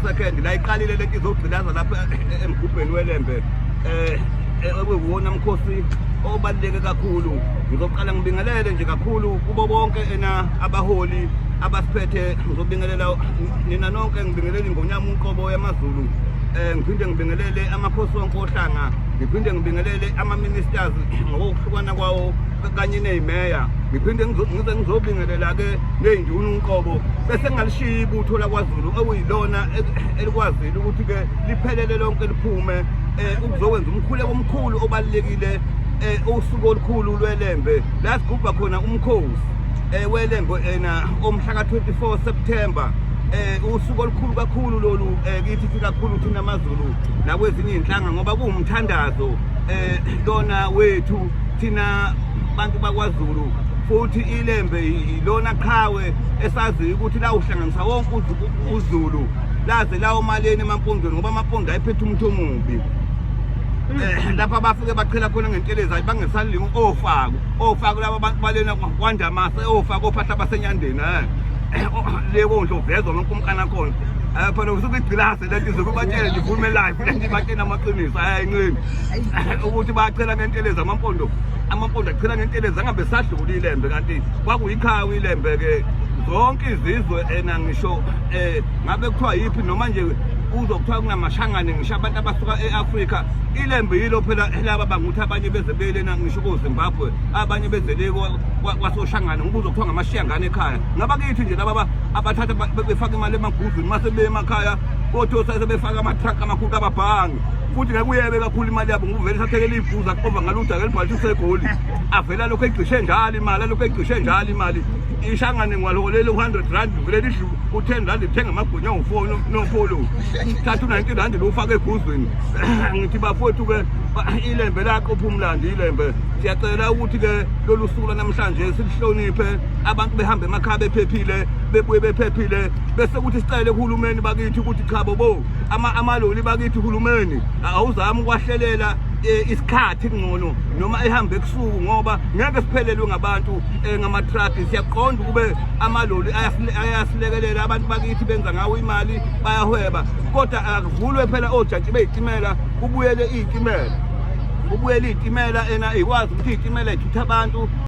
22 la iqalile lento izogqilaza lapha emgubheni weLembe, okuyiwona mkhosi obaluleke kakhulu. Ngizoqala ngibingelele nje kakhulu kubo bonke ena abaholi abasiphethe. Ngizobingelela nina nonke, ngibingelele iNgonyama uqobo yamaZulu, ngiphinde ngibingelele amakhosi onke ohlanga, ngiphinde ngibingelele ama-ministers ngokuhlukana kwawo kanye ney'meya, ngiphinde ngize ngizobingelela-ke ney'nduna uqobo, bese ngingalishiyi ibutho lakwaZulu okuyilona elikwazile ukuthi-ke liphelele lonke liphume ukuzokwenza umkhuleko omkhulu obalulekile, usuku olukhulu lweLembe la sigubha khona umkhosi weLembe ena omhla ka-24 September. Usuku olukhulu kakhulu lolu kithi kakhulu thina amaZulu nakwezinye iy'nhlanga, ngoba kuwumthandazo lona wethu thina bantu bakwaZulu, futhi iLembe ilona qhawe esaziyo ukuthi la uhlanganisa wonke uZulu, laze lawo maleni emampondweni, ngoba amampondo ayephethe umuntu omubi. Lapha bafike bachela khona ngentelezi, ayi bangesalingi ofako ofako laba bantu balena kwaNdamase, ofako ophahla baseNyandeni, le kondlovezwa lonke umkana khona. Phela usuke igcilase lento izokubatshela nje, ikhulume live lento, ibatshela amaqiniso, ayayincimi ukuthi bayachela ngentelezi amampondo, amampondo achela ngentelezi angabe sadlula iLembe, kanti kwakuyikhawa iLembe-ke zonke izizwe ena ngisho ngabe kuthiwa yiphi, noma nje kuzokuthiwa kunamashangane, ngisho abantu abasuka e-Afrika, iLembe yilo phela laba banguthi abanye beze belena ngisho koZimbabwe, abanye bezele kwasoshangane, ngoba uzokuthiwa ngamashiyangane ekhaya. Ngabakithi nje laba abathatha befaka imali emaguzini, mase beye emakhaya kothosa sebefaka ama-truck amakhulu ababhangi, futhi ngeke uyebe kakhulu imali yabo, ngoba uvele sathekela ibhuza kuqova ngaludaka elibhaliswe useGoli, avela lokhu egcishe njalo imali, alokhu egcishe njalo imali. Ishangane ngwalokolela u-R100, vele lidlu u-R10, lithenga amagwinya awu-four nopholo, thatha u-R90 lufake eguzini. Ngithi bafowethu-ke, iLembe laqopha umlando iLembe. Siyacela ukuthi-ke lolu suku lwanamhlanje silihloniphe, abantu behambe emakhaya bephephile, bebuye bephephile, bese kuthi sicele kuhulumeni bakithi ukuthi chabo bo, amaloli bakithi, hulumeni awuzami ukwahlelela isikhathi kungcono noma ehambe ebusuku, ngoba ngeke siphelelwe ngabantu ngama-truck. Siyaqonda ukube amaloli ayasilekelela abantu bakithi, benza ngawo imali, bayahweba, kodwa akuvulwe phela ojantshi bey'timela, kubuyele iy'timela, kubuyele iy'timela ena ikwazi ukuthi iy'timela ithutha abantu.